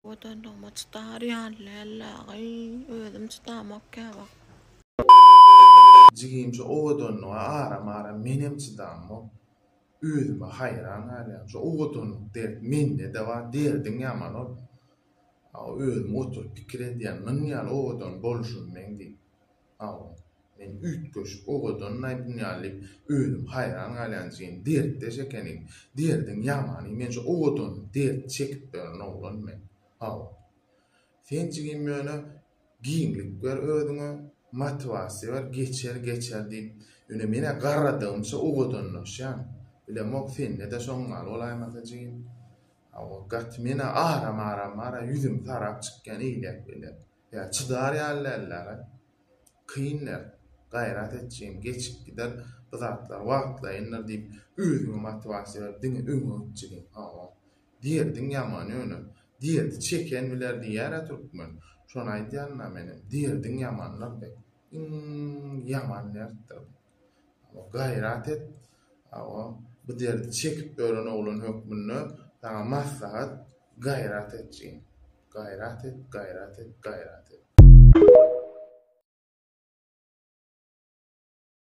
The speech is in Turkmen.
Owadanlygyma çydar ýaly däl-ä, özüm çydamok käwagt. Jigim şu owadanlyga aram-aram menem çydamok. Özüme haýran galýan. Şu owadanlyk dert mende-de bar, derdiň ýamany ol. Özüm oturyp pikir edýän, myn ýaly owadan bolşum meň diýip. Hawa, men üýtgeşik owadanlaý dünýäli diýip, özüm haýran galýan jigim, dertdeş ekeniň, derdiň ýamany, men şu owadan dert çekip beren oglan men. Hawa. Sen jigim ýöne giňlik ber özüňe, motiwasiýa ber, geçer, geçer diýip, ýöne men-ä garradygymça owadanlaşýan. Bilemok, sende-de şoň ýaly bolaýmasa jigim. Hawa, gaty men-ä aram-aram bar-a ýüzüm sarap çykýan eýläk-beýläk. Ýa çydar ýaly däldir-ä. Kyn dert. Gaýrat et jigim, geçip gider, bu zatlar wagtlaýyndyr diýip, özüňe motiwasiýa berip diňe öňe git jigim. Hawa. Derdiň ýamany ýöne. Derdi çeken biler diýýär-ä türkmen. Şony aýdýan-da menem. Derdiň ýamanydyr bek. Iň ýaman dertdir bu. Hawa, gaýrat et. Hawa, bu derdi çekip ýören oglan hökmünde saňa maslahat, gaýrat et jigim. Gaýrat et, gaýrat et, gaýrat et.